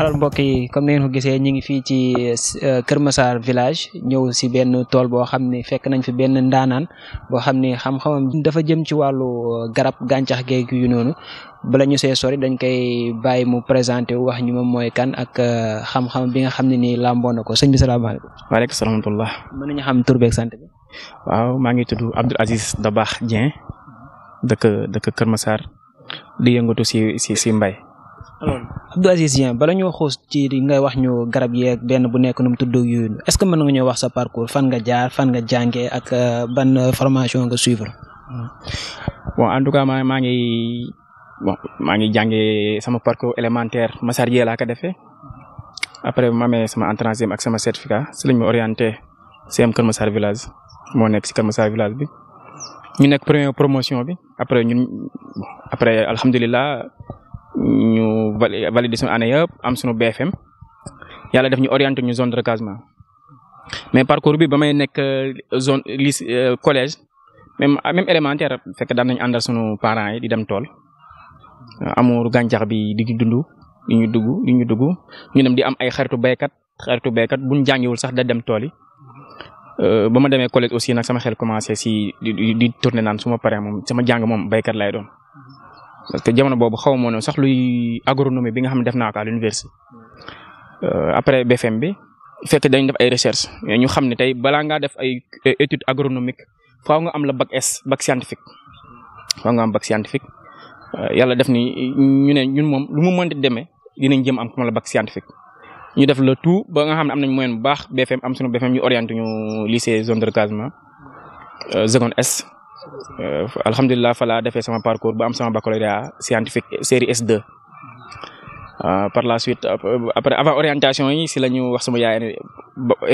alors mbokk yi comme ni ngeen ko gisee ñu ngi fii ci Kër Massar village ñëw si benn tool boo xam ne fekk nañ fi benn ndaanaan boo xam ne xam-xamam dafa jëm ci wàllu garab gàncax geeg yu noonu bala ñu see sori dañ koy bàyyi mu présenté wu wax ñu moom mooy kan ak xam-xam bi nga xam ne nii làmboo na ko sëñ bi salaamaaleykum. waaleykum salaam wa rahmatulah. mën nañu xam tur beeg sant bi. waaw maa ngi tudd Abdoul Aziz Dabakh Dieng dëkk Kër Massar di yëngatu si mbay. alors Abdoul Aziz Dieng bala ñoo xuus ci nga wax ñu garab yeeg benn bu nekk nu mu tudd yooyu est-ce que mën nga ñoo wax sa parcours fan nga jaar fan nga jàngee ak ban formation nga suivre. bon en tout cas maa ngi jàngee sama parcours élémentaire Massar Dieng laa ko defee après ma amee sama entrée en sixième ak sama certificat si lañ ma orienté CM Kër Massar village moo nekk si Kër Massar village bi ñu nekk première promotion bi après alhamdulilah. ñu validé suñu année yëpp am suñu BFM yàlla def ñu orienté ñu zone de recasement mais parcours bi ba may nekk zone lycée collège même élémentaire fekk daan nañu àndal suñu parents yi di dem tool amour gàncax bi di dund di ñu dugg ñu dem di am ay xaritu béykat buñ jàngiwul sax da dem tool yi ba ma demee collège aussi nag sama xel commencé si di tourner naan su ma paree moom sama jàng moom béykat lay doon. parce que jamono boobu xaw ma ne sax luy agronomie bi nga xam ne def naa ko à l'université après BFM bi fekk dañ def ay recherche ñu xam ne tey balaa ngaa def ay étude agronomique faaw nga am la bac S bac scientifique yàlla def ni ñu ne ñun moom lu mu mënti demee dinañ jëm am ku ma la bac scientifique ñu def le tout ba nga xam ne am nañ moyen bu baax BFM am sunu BFM ñu orienté ñu lycée zone de recasement seconde S. alhamdulilah fa laa defee sama parcours ba am sama baccalauréat scientifique série S2 par la suite après avant orientation yi si la ñu wax sama yaay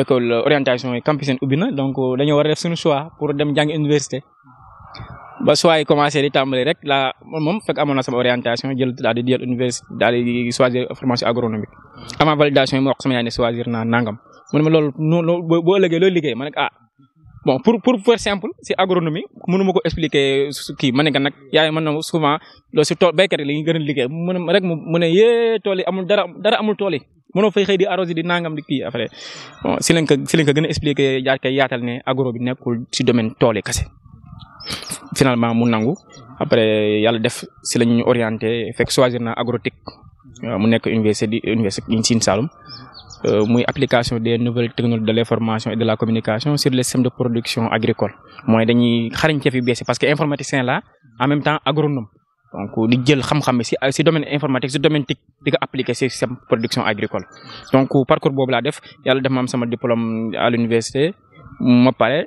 école orientation yi campus ubbi na donc dañoo war a def suñu choix pour dem jàng université ba choix yi commencé di tàmbali rek la moom fekk amoon na sama orientation daal di jël université daal di choisir formation agronomique avant validation yi ma wax sama yaay ne choisir naa nangam mu ne ma loolu boo ëllëgee loolu liggéey ma ne bon pour faire simple si agronomie mënu ma ko expliquer kii ma ne nag yaay man na souvent loolu si tool béykat yi la ñuy gën a liggéey mu ne yee tool yi amul dara amul tool yi mënoo fay xëy di arrosé di nangam di kii après bon si lañ ko gën a expliquer jaar kay yaatal ne agro bi nekkul si domaine tool yi kese finalement mu nangu après yàlla def si la ñu orienté fekk choisir na agrotic mu nekk université Sine Saloum muy application des nouvelles technologies de l'information et de la communication sur les systèmes de production agricole mooy dañuy xarañte fi bees parce que informaticien la en même temps agronome donc di jël xam-xam si domaine informatique si domaine TIC di ko appliquer si système production agricole donc parcours boobu laa def yàlla def ma am sama diplôme à l'université ma pare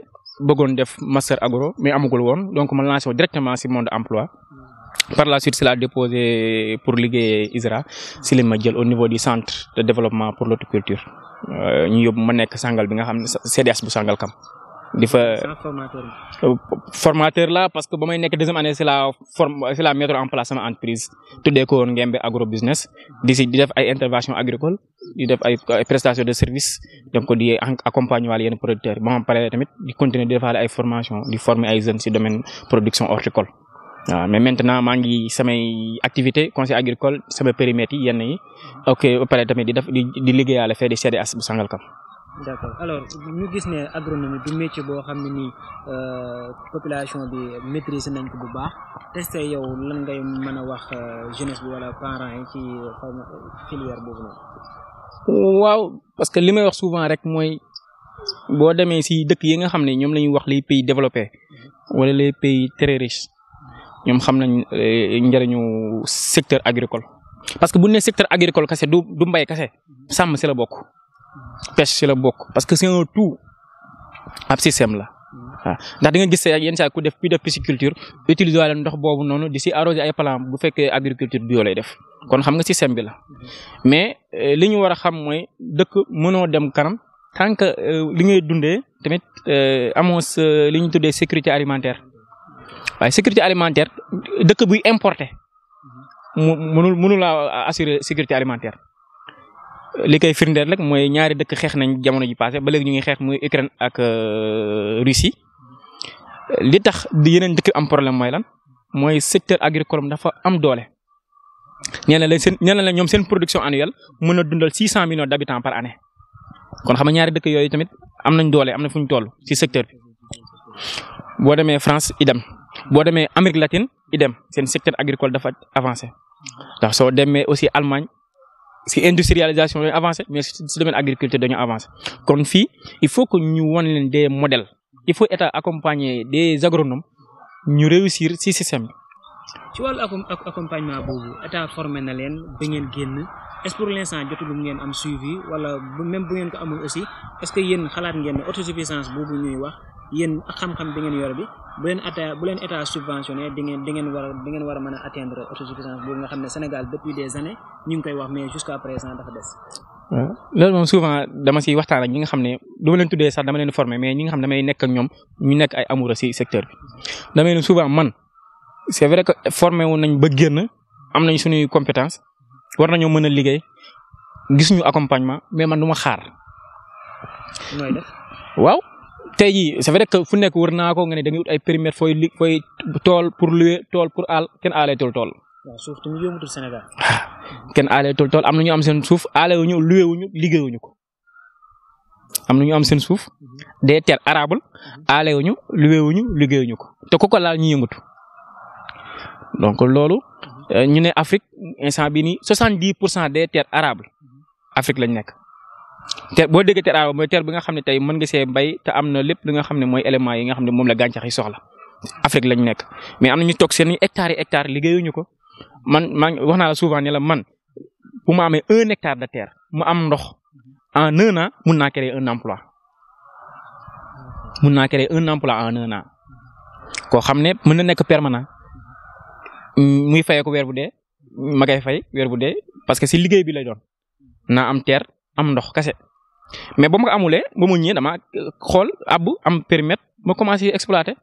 bëggoon def master agro mais amagul woon donc ma lancé directement si monde emploi par la suite c'est la déposé pour liggéey ISRA si leen ma jël au niveau du centre de développement pour l'horticulture ñu yóbbu ma nekk Sangal bi nga xam ne CDS bu Sangalkam di fa formateur la parce que ba may nekk deuxième année c'est la mettre en place sama entreprise tuddee ko woon Ngembe agro business di def ay intervention agricole di def ay prestation de service donc di accompagner wàll yenn producteurs ba ma paree tamit di continuer di defaale ay formation di former ay jeunes si domaine production horticole waaw mais maintenant maa ngi samay activité conseil agricole sama périmètre yi yenn yi ok ba pare tamit di liggéeyaale fee di CDS bu Sangalkam. d'accord alors ñu gis ne agronomie du métier boo xam ne nii population bi maîtriser nañ ko bu baax te yow lan ngay mën a wax jeunesse bi wala parents yi ci filière boobu noonu. waaw parce que li may wax souvent rek mooy boo demee si dëkk yi nga xam ne ñoom la ñuy wax les pays développés wala les pays très riches. ñoom xam nañ njëriñu secteur agricole parce que bu ne secteur agricole kese du mbay kese sàmm si la bokk pêche si la bokk parce que c'est un tout ab système la waaw ndax di nga gis yenn saa ku def pisciculture utiliser wàlla ndox boobu noonu di si arroser ay plants bu fekkee agriculture bio lay def kon xam nga système bi la mais li ñu war a xam mooy dëkk mënoo dem kanam tant que li ngay dundee tamit amoo li ñu tuddee sécurité alimentaire. waaye sécurité alimentaire dëkk buy importer mënul la assurer sécurité alimentaire li koy firndeel rek mooy ñaari dëkk xeex nañ jamono ji passé ba léegi ñu ngi xeex muy Ukraine ak Russie li tax di yeneen dëkk am problème mooy lan mooy secteur agricole dafa am doole ñeneen la ñoom seen production annuelle mën a dundal 600 millions d'habitants par année kon xam nga ñaari dëkk yooyu tamit am nañ doole am na fu ñu toll ci secteur bi. boo demee France idem boo demee Amérique latine idem seen secteur agricole dafa avancé ndax soo demee aussi Allemagne si industrialisation dañu avancé mais si domaine agriculture dañu avancé kon fii il faut que ñu wan leen des modèles il faut état accompagner des agronomes ñu réussir si système bi. ci wàllu accompagnement boobu état formé na leen ba ngeen génn est-ce pour l'instant jotulum ngeen am suivi wala même bu ngeen ko amul aussi est-ce que yéen xalaat ngeen ne autosuffisance boobu ñuy wax yéen ak xam-xam bi ngeen yor bi bu leen état subventionné di ngeen war a mën a atteindre autosuffisance boobu nga xam ne Sénégal depuis des années ñu ngi koy wax mais jusqu'à présent dafa des. waaw loolu moom souvent dama siy waxtaan ak ñi nga xam ne du ma leen tuddee sax dama leen former mais ñi nga xam ne damay nekk ak ñoom ñu nekk ay amoureux si secteur bi damay leen souvent man c'est vrai que formé wu nañ ba génn am nañ suñuy compétence war nañoo mën a liggéey gis ñu accompagnement mais man du ma xaar. nooy def waaw. tey jii c'est vrai que fu nekk wër naa ko nga ne da ngay ut ay périmètres fooy tool pour louer tool pour aal kenn aaleetul tool. waaw suuf tamit yombatul Sénégal. kenn aaleetul tool am na ñu am seen suuf aalewuñu loué wuñu liggéeyuñu ko am na ñu am seen suuf des terres arables aalewuñu loué wuñu liggéeyuñu ko te ku ko laal ñu yëngatu donc loolu ñu ne Afrique instant bii nii 70% des terres arables Afrique lañ nekk. terre boo déggee terre arabe mooy terre bi nga xam ne tey mën nga see bay te am na lépp li nga xam ne mooy éléments yi nga xam ne moom la gàncax yi soxla Afrique lañ nekk mais am na ñu toog seen hectares liggéeyuñu ko man wax naa la souvent ne la man bu ma amee 1 hectare de terre mu am ndox en 1 an mun naa créer un emploi en 1 an koo xam ne mën na nekk permanent muy fayee ko weer bu dee ma koy fay weer bu dee parce que si liggéey bi lay doon naa am terre. am ndox kese mais ba ma ko amulee ba mu ñëwee dama xool abbu am périmètre ma commencé exploiter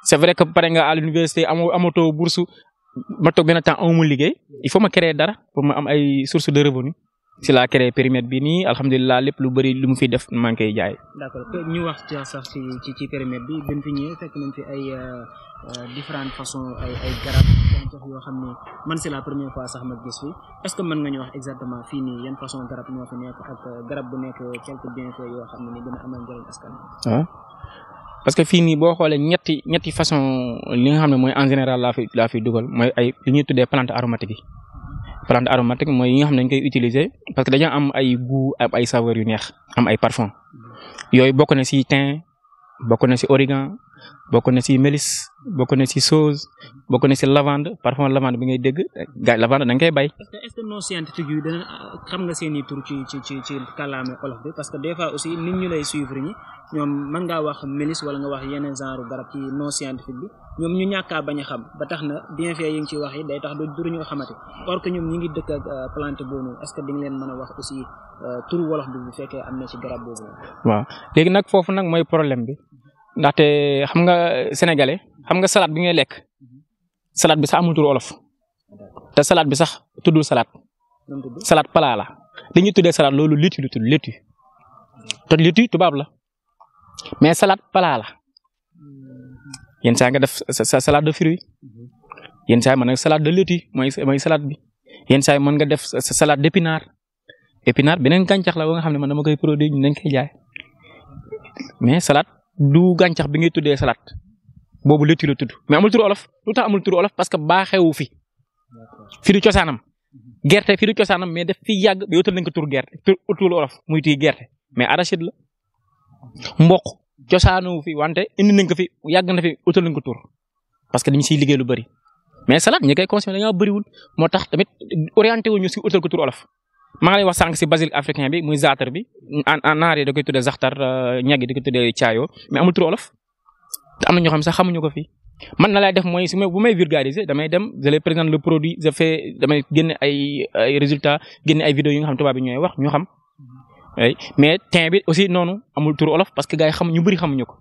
c'est vrai que pare nga à l'université amatoo bourse ma toog benn temps amuma liggéey il faut ma créer dara pour ma am ay source de revenu si la créer périmètre bi nii alhamdulilah lépp lu bëri lu mu fiy def maa ngi koy jaay. d'accord ñu wax sax ci périmètre bi bi mu fi ñëwee fekk nañ fi ay différentes façons ay garab gàncax yoo xam ne man c'est la première fois sax ma gis fi est-ce que mën nga ñu wax exactement fii nii yan façon garab ñoo fi nekk ak garab bu nekk quelques bienfaits yoo xam ne ni dina amal njëriñ askan wi. waaw parce que fii nii boo xoolee ñetti façon li nga xam ne mooy en général laa fi dugal mooy ay li ñuy tuddee plante aromatique yi. plante aromatique mooy yi nga xam ne dañ koy utiliser parce que dañoo am ay goût am ay saveurs yu neex am ay parfum yooyu bokk na ci thym bokk na ci origan bokk na ci mélisse bokk na ci sauge bokk na ci lavande parfum lavande bi ngay dégg lavande da nga koy bay. est-ce que non scientifique yu dana xam nga seen i tur ci kàllaame olof bi parce que des fois aussi nit ñu lay suivre ñi ñoom mën ngaa wax mélisse wala nga wax yeneen genre garab ci non scientifique bi ñoom ñu ñàkkaa bañ a xam ba tax na bienfait yi ngi ci wax yi day tax du ñu ko xamati or que ñoom ñi ngi dëkk ak plante boobu est-ce que di nga leen mën a wax aussi turu wolof bi bu fekkee am na ci garab boobu. waaw léegi nag foofu nag mooy problème bi ndaxte xam nga sénégalais xam nga salade bi ngay lekk salade bi sax amul turu wolof te salade bi sax tuddul salade. salade plat la li ñuy tuddee salade loolu laitue lu tudd laitue te laitue tubaab la mais salade plat la. yenn saa nga def sa salade de fruits yenn saa mën nga salade de laitue mooy salade bi yenn saa mën nga def sa salade d'épinard beneen gàncax la ba nga xam ne man dama koy produire ñu dañ koy jaay mais salade du gàncax bi ngay tuddee salade boobu laitue la tudd mais amul turu olof lu tax amul turu olof parce que baaxewu fi du cosaanam gerte fi du cosaanam mais daf fi yàgg ba utal nañ ko tur gerte tur olof muy tuy gerte mais arachide la mboq. cosaanu fi wante indi nañ ko fi yàgg na fi utal nañ ko tur parce que dañu siy liggéey lu bëri mais salade ñi koy consommer dañoo bëriwul moo tax tamit orienté wuñu si utal ko tur olof maa ngi lay wax sànq si basilic africain bi muy zaatar bi en naar yi da koy tuddee zaxtar ñag yi da koy tuddee caayo mais amul tur olof te am na ñoo xam sax xamuñu ko fii man na lay def mooy bu may vulgariser damay dem je les présente le produit damay génne ay résultats génne ay vidéos yi nga xam tubaab bi ñooy wax ñu xam. mais thym bi aussi noonu amul turu olof parce que gars yi ñu bëri xamuñu ko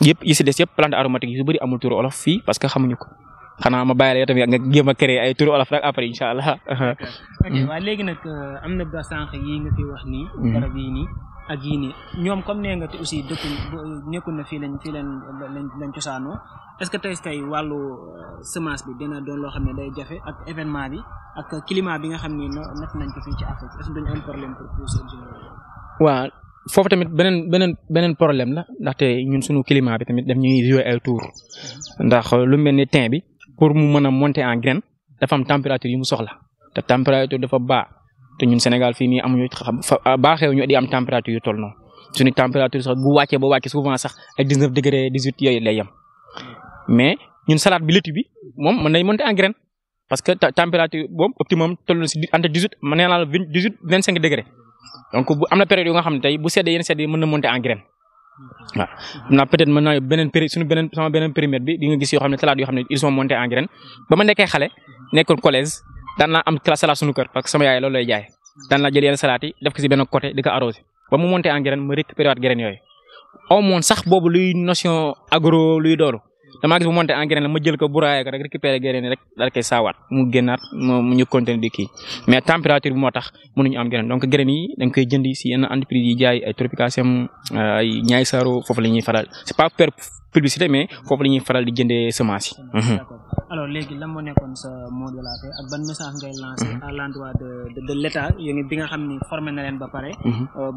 yëpp yi si des yëpp plante aromatique yi su bëri amul turu olof fii parce que xamuñu ko xanaa ma bàyyi la yow tamit nga jéem a créer ay turu olof rek après incha allah. ok waaw léegi nag am na ba sànq yii nga fi wax nii. garab yii nii ak yii nii ñoom comme nee nga te aussi dëkkuñ nekkul na fii lañ cosaanoo est-ce que tey wàllu semence bi dina doon loo xam ne day jafe ak événement bi ak climat bi nga xam ni natt nañ ko fii ci Afrique est-ce que duñu am problème pour pousser. waaw foofu tamit beneen problème la ndaxte ñun suñu climat bi tamit daf ñuy jouer ay tour ndax lu mel ni thym bi pour mu mën a monter en graine dafa am température yu mu soxla te température dafa baax te ñun Sénégal fii nii amuñu baaxee ñu di am température yu toll noonu suñu température sax bu wàccee ba wàccee souvent sax ay 19 degré 18 yooyu lay yem mais ñun salade bi laitue bi moom mën nay monter en graine parce que température boobu optimum toll na si entre 18 ma nee naa la 18 25 degré donc bu am na période yu nga xam ne tey bu seddee yenn sedd yi mën na monter en graine waaw. naa peut-être mën naa beneen sama beneen périmètre bi di nga gis yoo xam ne salade yoo xam ne ils sont montés en graine ba ma nekkee xale nekkoon collège daan naa am salade suñu kër parce que sama yaay loolu lay jaay daan naa jël yenn salade yi def ko si benn côté di ko arrosé ba mu monté en graine ma récupéré waat graine yooyu aw moon sax boobu luy notion agro luy doolu damaa gis bu monté en graine la ma jël ko buraayee ko rek récupéré graine yi rek daal koy saawaat mu génnaat mu ñu continuer di kii mais température bi moo tax mënuñu am graine donc graine yi dañ koy jëndi si yenn entreprise yi jaay ay Tropicasem ay Niayes Saro foofu la ñuy faral c'est pas faire publicité mais foofu la ñuy faral di jëndee semence yi. D'accord. Alors léegi lan moo nekkoon sa mot de la fin ak ban message ngay lancer à l'endroit de l'État yéen bi nga xam ni formé na leen ba pare.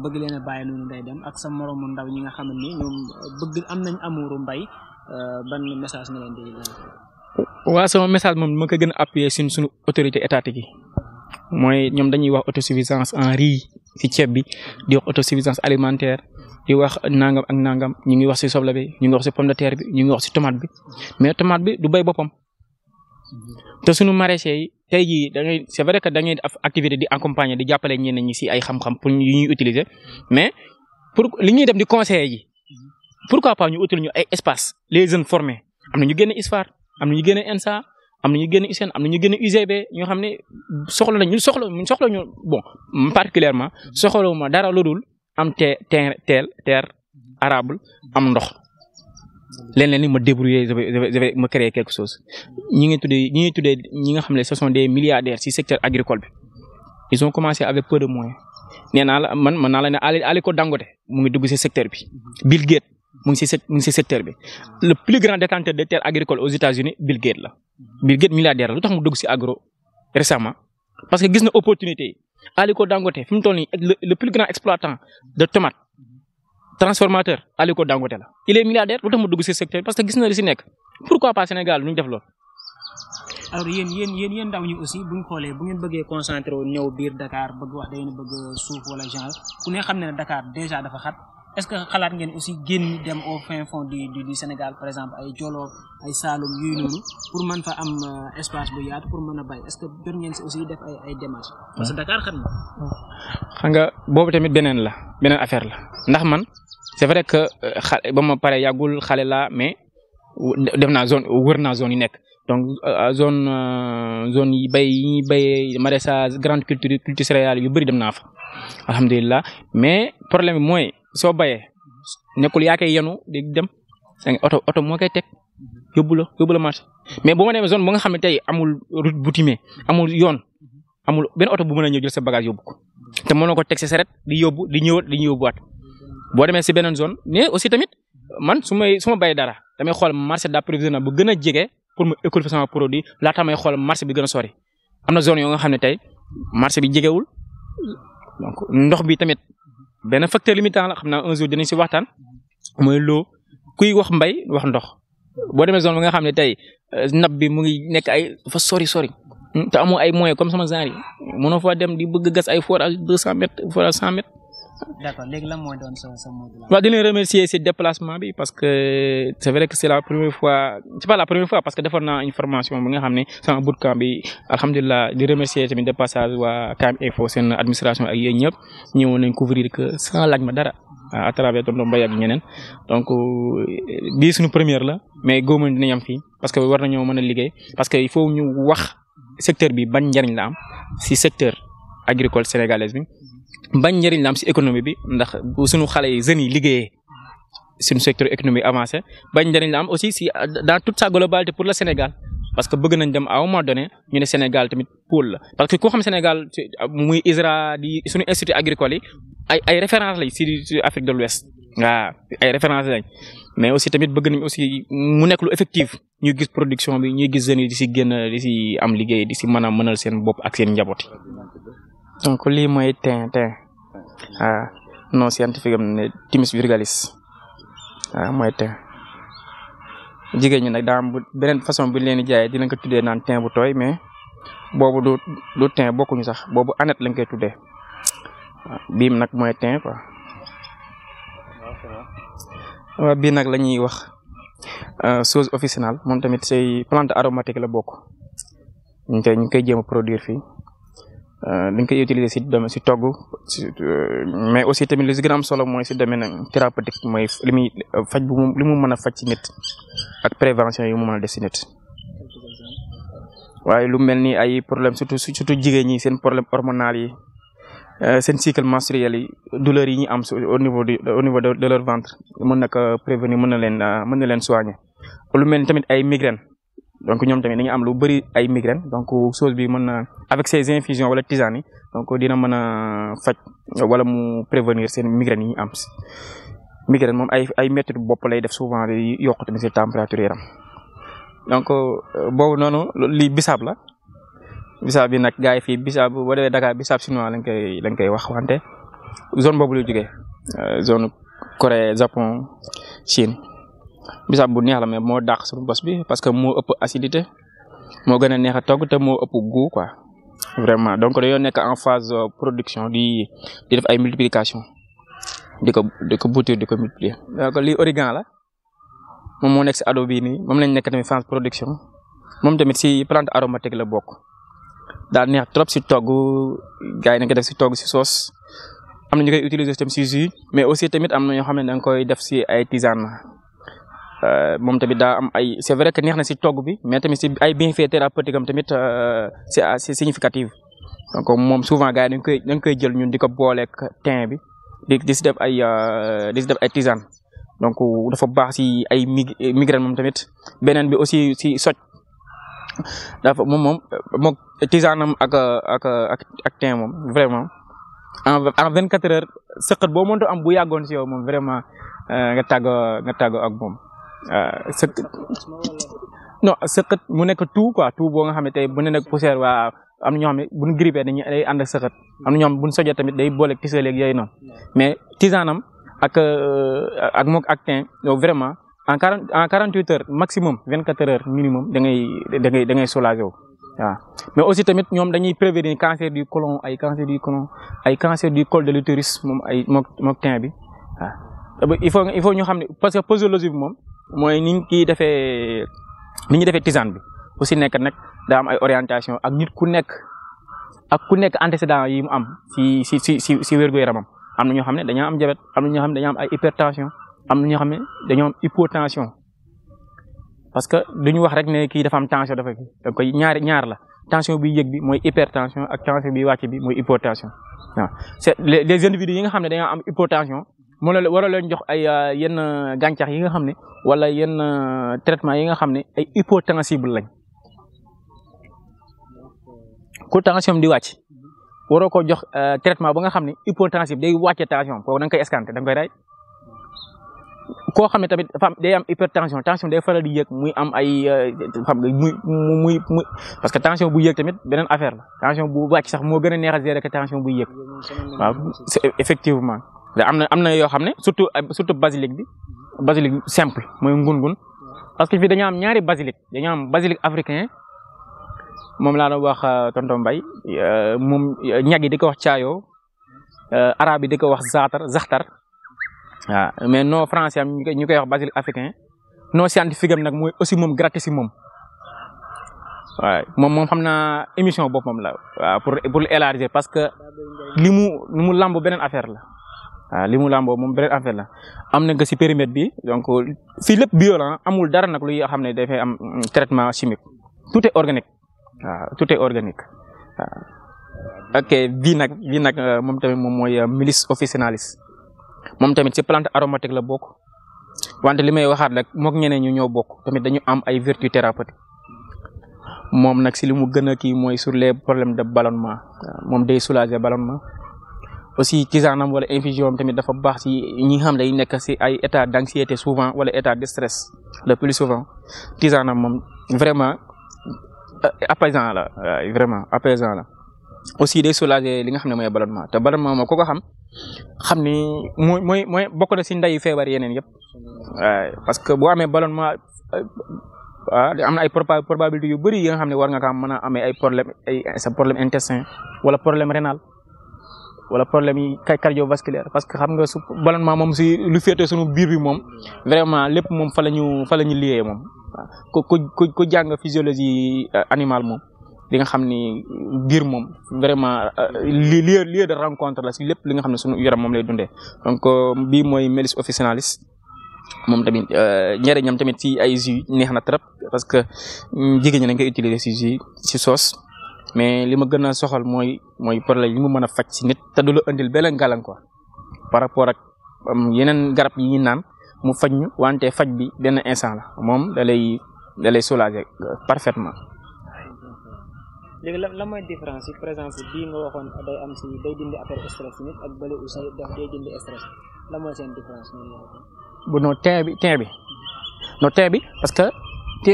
bëgg leen a bàyyi noonu day dem ak sa moromu ndaw ñi nga xam ni ñoom bëgg am nañ amuuru mbay ban message nga leen di lancer. waaw sama message moom ma ko gën a appuyer suñu autorité étatique yi mooy ñoom dañuy wax autosuffisance en riz ci ceeb bi di wax autosuffisance alimentaire di wax nangam ak nangam ñu ngi wax ci soble bi ñu ngi wax ci pomme de terre bi ñu ngi wax ci tomate bi mais tomate bi du bay boppam te suñu maraîchers yi tey jii da ngay c'est vrai que da ngay def activité di accompagner di jàppale ñenn ñi ci ay xam-xam pour yu ñuy utiliser mais pour li ñuy dem di conseiller ji pourquoi pas ñu utal ñu ay espace les jeunes formés am na ñu génne ISFAR am na ñu génne ENSA am na ñu génne USAID am na ñu génne UGB ñoo xam ne soxla ñu bon particulièrement soxlawuma dara lu dul am terre arable am ndox leneen li ma débrouiller je vais me créer quelque chose ñi nga xam ne ce sont des milliardaires ci secteur agricole bi ils ont commencé avec peu de moyens nee naa la mën naa la ne Aliko Dangote mu ngi dugg ci secteur bi Bill Gates mu ngi ci secteur bi le plus grand détenteur de terres agricoles aux États-Unis Bill Gates la Bill Gates milliardaire la lu tax mu dugg ci agro récemment parce que gis na opportunité yi Aliko Dangote fi mu toll nii le plus grand exploitant de tomates transformateur Aliko Dangote la il est milliardaire lu tax mu dugg ci secteur parce que gis na li ci nekk pourquoi pas Sénégal lu ñu def loolu. alors yéen ndaw ñi aussi bu ñu xoolee bu ngeen bëggee concentré wu ñëw biir Dakar bëgg wax da ngeen bëgg suuf wala genre ku ne xam ne Dakar déjà dafa xat est-ce que xalaat ngeen aussi génn dem au fin fond du Sénégal par exemple ay Jolof ay Saloum yuy noonu pour mën fa am espace bu yaatu pour mën a bay est-ce que jot ngeen ci aussi def ay démarches parce que Dakar xat na. xam nga boobu tamit beneen affaire la ndax man c'est vrai que ba ma pare yàggul xale la mais def naa wër naa zone yi nekk donc zone yi bay maraîchage grande culture céréales yu bëri dem naa fa alhamdulilah mais problème bi mooy soo bayee nekkul yaa koy yenu di dem oto moo koy teg yóbbu la marché mais bu ma demee zone bu nga xam ne tey amul route boutimée amul yoon amul benn oto bu mën a ñëw jël sa bagage yóbbu ko te mënoo ko teg sa saret di yóbbu di ñëwaat di yóbbuwaat boo demee si beneen zone mais aussi tamit man su ma bayee dara damay xool marché d'approvisionnement bu gën a jege pour mu écouler sama produit laata may xool marché bi gën a sori am na zone yoo nga xam ne tey marché bi jegewul donc ndox bi tamit benn facteur limitant la xam naa un jour dinañ si waxtaan mooy loo kuy wax mbay wax ndox boo demee zone bi nga xam ne tey nappe bi mu ngi nekk ay dafa sori te amoo ay moyens comme sama genre yi mënoo fa dem di bëgg gas ay forage 200 mètres forage 100 mètres. D'accord léegi lan mooy doon sa mot de la fin. waaw di leen remercier ci déplacement bi parce que c'est vrai que c'est pas la première fois parce que defoon naa une formation bi nga xam ne sama bootcamp bi alhamdulilah di remercier tamit de passage waa KM Info seen administration ak yéen ñëpp ñëwoon nañ couvrir que sans laaj ma dara à travers tonton Mbaye ak ñeneen donc bii suñu première la mais góob dinañ am fii parce que war nañoo mën a liggéey parce que il faut ñu wax secteur bi ban njariñ la am ci secteur agricole sénégalaise bi. bañ njëriñ la am ci économie bi ndax bu suñu xale yi jeunes yi liggéeyee suñu secteur économique avancé bañ njëriñ la am aussi ci dans toute sa globalité pour le Sénégal parce que bëgg nañ dem à un moment donné ñu ne Sénégal tamit pôle la parce que koo xam Sénégal muy ISRA di suñu institut agricole yi ay référence lañ si Afrique de l'Ouest waaw ay référence lañ mais aussi tamit bëgg nañ aussi mu nekk lu effectif ñuy gis production bi ñuy gis jeunes yi di si génn di si am liggéey di si mën a mënal seen bopp ak seen njaboot yi. donc lii mooy thym non scientifique am ne Thymis virgalis mooy thym. jigéen ñi nag daa am beneen façon bu ñu leen di jaayee dinañ ko tuddee naan thym bu tooy mais boobu du thym bokkuñu sax boobu anet lañ koy tuddee biim nag mooy thym quoi. waaw bii nag la ñuy wax chose officinale moom tamit say plante aromatique la bokk ñu ngi koy jéem a produire fii dañ koy utiliser si togg mais aussi tamit li si gën a am solo mooy si domaine thérapeutique mooy li muy faj li mu mën a faj ci nit ak prévention yi mu mën a def si nit. waaye lu mel ni ay problème surtout jigéen ñi seen problème hormonal yi seen cycle menstruel yi douleurs yi ñu am au niveau de leur ventre mën na ko prévenir mën na leen soigner. lu mel ni tamit ay migraine donc ñoom tamit dañuy am lu bëri ay migraine donc chose bi mën na avec ces infusions wala tisanes yi donc dina mën a faj wala mu prévenir seen migraine yi ñu am migraine moom ay métti bopp lay def souvent di yokk tamit seen température yaram donc boobu noonu lii bisaab la bisaab bi nag gars yi fii bisaab boo demee Dakar bisaab chinois lañ koy wax wante zone boobu lay jógee zone Corée Japon Chine. bisaab bu neex la mais moo dàq suñu bos bi parce que moo ëpp acidité moo gën a neex a togg te moo ëpp goût quoi vraiment donc dañoo nekk en phase production di def ay multiplication di ko boutir di ko multiplier. donc lii origan la moom moo nekk si ado bii nii moom lañ nekk tamit phase production moom tamit si plante aromatique la bokk daal neex trop si togg gars yi nañ ko def si togg si sauce am na ñu koy utiliser tamit si jus mais aussi tamit am na ñoo xam ne da nga koy def si ay tisane. moom tamit daa am ay c'est vrai que neex na si togg bi mais tamit si ay bienfaits thérapeutiques am tamit c'est assez significatif donc moom souvent gars yi dañ koy jël ñun di ko booleeg thym bi di si def ay tisane donc dafa baax si ay migraine moom tamit beneen bi aussi si soj dafa moom tisane am ak thym moom vraiment en 24 heures sëqat boo mënta am bu yàggoon si yow moom vraiment nga tàggoo ak moom. non sëqët mu nekk tout quoi tout boo nga xam ne tey bu ne nag poussière waa am na ñoo xam ne bu ñu grippé day ànd ak sëqët am na ñoo xam ne bu ñu sojee tamit day booleeg tisaleeg yooyu noonu mais tisanam ak thym donc vraiment en 48 heures maximum 24 heures minimum da ngay soulager wu waaw. mais aussi tamit ñoom dañuy prévenir cancer du côlon ay cancer du col de l'utérus moom mook thym bi waaw. il faut ñu xam ne parce que posologie bi moom mooy ni ñu defee tisane bi aussi nekk nag daa am ay orientation ak nit ku nekk antécédent yi mu am si wér-gu-yaramam am na ñoo xam ne dañoo am diabète am na ñoo xam ne dañoo am ay hypertension am na ñoo xam ne dañoo am hypotension parce que duñu wax rek ne kii dafa am tension dafa kii donc ñaar la tension bi yëg bi mooy hypertension ak tension bi wàcc bi mooy hypotension waaw. c'est les individus yi nga xam ne dañoo am hypotension moo la war a leen jox ay yenn gàncax yi nga xam ne wala yenn traitement yi nga xam ne ay hypotensible lañ ku tension di wàcc waroo ko jox traitement ba nga xam ne hypotensible day wàcce tension kooku da nga koy escanté da nga koy rey koo xam ne tamit dafa am day am hypertension tension day faral di yëg muy am ay xam nga muy parce que tension bu yëg tamit beneen affaire la tension bu wàcc sax moo gën a neex a gérer que tension bu yëg waaw effectivement. am na yoo xam ne surtout basilic simple mooy ngun-ngun parce que fii dañoo am ñaari basilic dañoo am basilic africain moom laa doon wax tonton Mbaye moom ñag yi di ko wax caayo arabe yi di ko wax zaxtar waaw mais non français am ñu koy wax basilic africain non scientifique am nag mooy Ocimum gratissimum waaw moom xam naa émission boppam la waaw pour élargir parce que li mu lamb beneen affaire la. waaw li mu làmboo moom beneen affaire la am na nga si périmètre bi donc fii lépp bio la amul dara nag luy xam ne dafay am traitement chimique tout est organique waaw tout est organique waaw. ok bii nag moom tamit moom mooy Milis officinalis moom tamit si plante aromatique la bokk wante li may waxaat rek mook ñeneen ñu ñoo bokk tamit dañu am ay vertus thérapeutiques moom nag si li mu gën a kii mooy sur les problèmes de ballonnement moom day soulager ballonnement aussi tisaanam wala infusion am tamit dafa baax si ñi nga xam ne day nekk si ay état d'anxiété souvent wala état de stress le plus souvent tisaanam moom vraiment apaisant la vraiment apaisant la aussi day soulager li nga xam ne mooy ballonnement te ballonnement moom ku ko xam ni mooy bokk na si ndeyu feebar yeneen yëpp parce que boo amee ballonnement am na ay probabilité yu bëri yi nga xam ne war nga kaa mën a amee ay problème intestin wala problème rénal wala problème yi cardiovasculaire parce que xam nga su ballonnement moom si lu féete sunu biir bi moom vraiment lépp moom fa la ñu lié moom ku jàng physiologie animale moom li nga xam ni biir moom vraiment lieu de rencontre la si lépp li nga xam ne sunu yaram moom lay dundee donc bii mooy Melis officinalis moom tamit njëriñam tamit ci ay jus neex na trop parce que jigéen ñi dañ koy utiliser ci jus ci sauce mais li ma gën a soxal mooy problème li mu mën a faj ci nit te du la indil benn gàllankoor par rapport ak yeneen garab yi ñu naan mu faj ñu wante faj bi benn instant la moom da lay soulager parfaitement. léegi la mooy différence ci présence bii nga waxoon day am ci day dindi affaire stress nit ak bële aussi day dindi stress la mooy seen différence. bu non teint bi parce que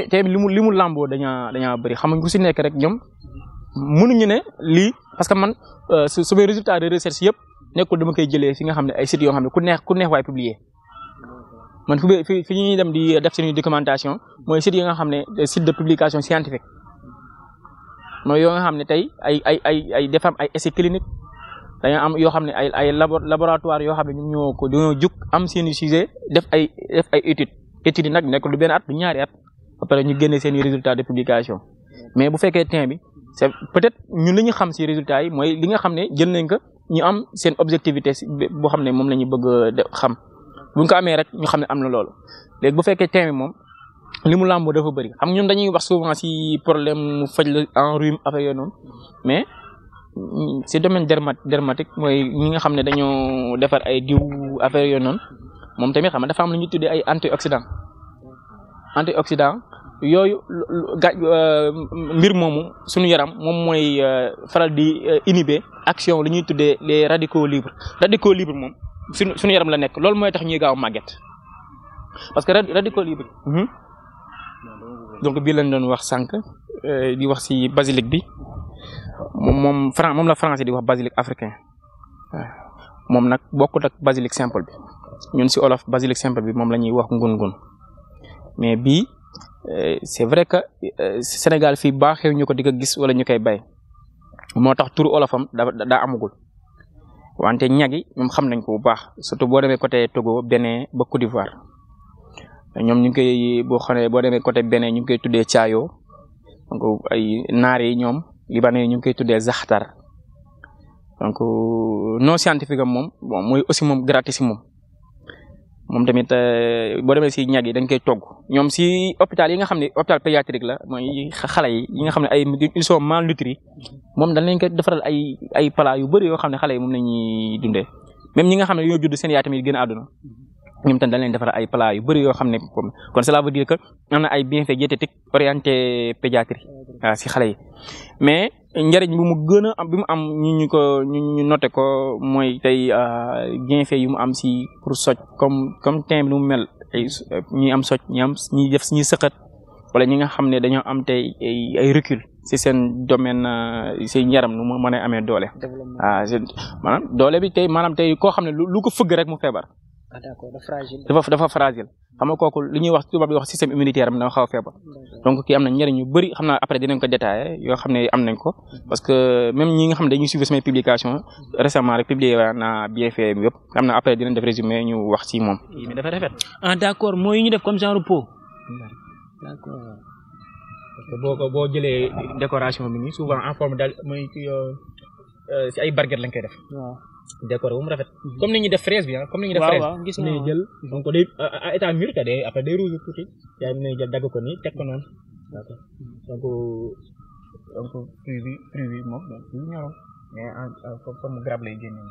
teint bi li mu làmboo dañaa bëri xam nga ku si nekk rek ñoom mënuñu ne lii parce que man su mes résultats de recherche yëpp nekkul dama koy jëlee fi nga xam ne ay sites yoo xam ne ku neex waay publier man fi ñuy dem di def seen documentation mooy sites yi nga xam ne site de publication scientifique mooy yoo nga xam ne tey ay defam ay essais cliniques dañoo am yoo xam ne ay laboratoire yoo xam ne ñoom dañoo jug am seen sujet def ay études yi nag nekkul du benn at du ñaari at ba pare ñu génne seen résultats de publication mais bu fekkee teint bi c'est peut-être ñun li ñu xam si résultats yi mooy li nga xam ne jël nañ ko ñu am seen objectivité boo xam ne moom la ñu bëgg xam bu ñu ko amee rek ñu xam ne am na loolu léegi bu fekkee teint bi moom li mu làmboo dafa bëri xam ñun dañuy wax souvent si problème mu faj la en rhume affaire yooyu noonu mais si domaine dermatique mooy ñi nga xam ne dañoo defar ay diw affaire yooyu noonu moom tamit xam nga dafa am lu ñuy tuddee ay antioxydant yooyu mbir moomu suñu yaram moom mooy faral di inhiber action lu ñuy tuddee les radicaux libres moom suñu yaram la nekk loolu mooy tax ñuy gaaw màgget parce que radicaux libres donc bii lañ doon wax sànq di wax ci basilic bi moom la français di wax basilic africain moom nag bokkut ak basilic simple bi ñun ci olof basilic simple bi moom la ñuy wax ngun-ngun mais bii c'est vrai que Sénégal fii baaxee ñu ko di ko gis wala ñu koy bay moo tax turu olofam daa amagul wante ñagi ñoom xam nañ ko bu baax surtout boo demee côté Togo Bénin ba Côte d'Ivoire ñoom ñu ngi koy boo demee côté Bénin ñu ngi koy tuddee caayo donc ay naar yi ñoom libanais ñu ngi koy tuddee zaxtar donc non scientifique am moom bon mooy aussi moom gratissimum moom tamit boo demee si ñag yi dañ koy togg ñoom si hôpital yi nga xam ne hôpital pédiatrique la mooy xale yi nga xam ne ils sont malnutris moom dañ leen koy defaral ay plat yu bëri yoo xam ne xale yi moom la ñuy dundee même ñi nga xam ne ñoo judd seen yaay tamit gën a àdduna ñoom tamit dañ leen defaral ay plat yu bëri yoo xam ne kon cela veut dire que am na ay bienfaits diététiques orientés pédiatrie waaw si xale yi mais njëriñ bi mu gën a am bi mu am ñu noté ko mooy tey bienfaits yu mu am si pour soj comme teint bi nu mu mel ñi am soj ñi sëqat wala ñi nga xam ne dañoo am tey ay recul si seen domaine seen yaram nu mu mën a amee doole. maanaam doole bi tey koo xam ne lu ko fëgg rek mu feebar. ah d'accord dafa fragile xam nga kooku li ñuy wax tubaab bi wax système immunitaire am dafa xaw a feebar donc kii am na njëriñ yu bëri xam naa après dinañ ko détaillé yoo xam ne am nañ ko parce que même ñi nga xam ne dañuy suivre samay publication récemment rek publié naa bienfait bi yëpp xam naa après dinañ def résumé ñu wax ci moom. mais dafa rafet. ah d'accord mooy ñu def comme genre pot. d'accord. parce que boo jëlee décoration bi nii souvent en forme daal mooy si ay barquette lañ koy def. waaw. décoré bu mu rafet comme ni ñuy def fraise bi comme ni ñuy def fraise gis ni jël donc day à état mûr te day après day rouge tuuti yaa ngi jël dagg ko nii teg ko noonu donc fruit bi moom ñoroon mais en forme grappe lay génne.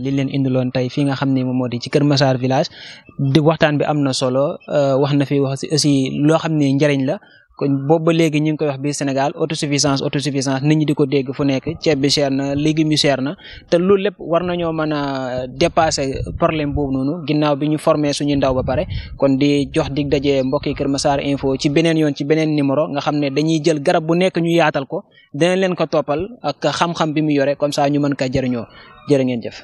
li leen indiloon tey fii nga xam ne moom moo di ci Kër Massar village di waxtaan bi am na solo wax na fi wax aussi loo xam ne njëriñ la kon boobu ba léegi ñu ngi koy wax biir Sénégal autosuffisance nit ñi di ko dégg fu nekk ceeb bi cher na légumes yi cher na te loolu lépp war nañoo mën a dépasser problème boobu noonu ginnaaw bi ñu formé suñu ndaw ba pare kon di jox dig daje mbokki Kër Massar Info ci beneen yoon ci beneen numéro nga xam ne dañuy jël garab bu nekk ñu yaatal ko dinañ leen ko toppal ak xam-xam bi mu yore comme ça ñu mën kaa jëriñoo jërë ngeen jëf.